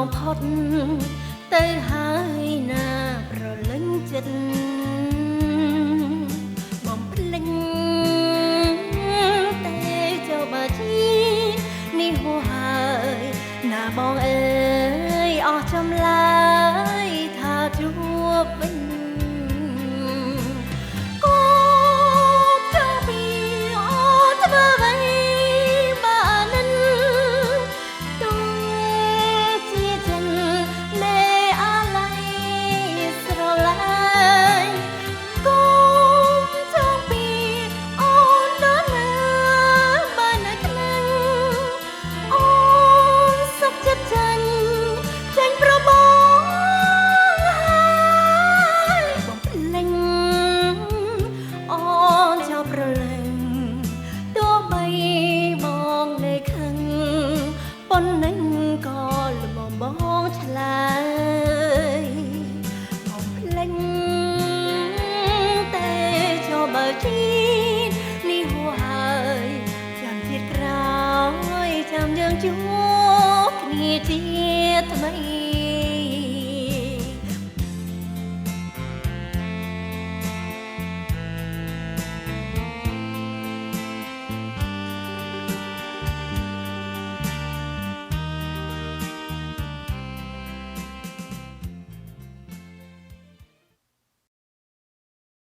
ងផុតទៅហើយណាប្រលឹងចិត្តបំភ្លេចតែចូលបាជីនេះហួហើយណាបងអើយអស់ចម្លើយថាជួបវិញកូនចង់ពីអូនធ្វើអ្វីបាននិនទុំជាចិនមេអាល័យស្រឡាញ់កូនចង់ពីអូនដល់ណាបាននៅខ្លាំងអូនសុខចិត្តចាញ់ចាញ់ប្របងហើយបំភ្លេចអូនចោលប្រឡឹងទោះបីបងនៅខឹងប៉ុណ្ណឹង។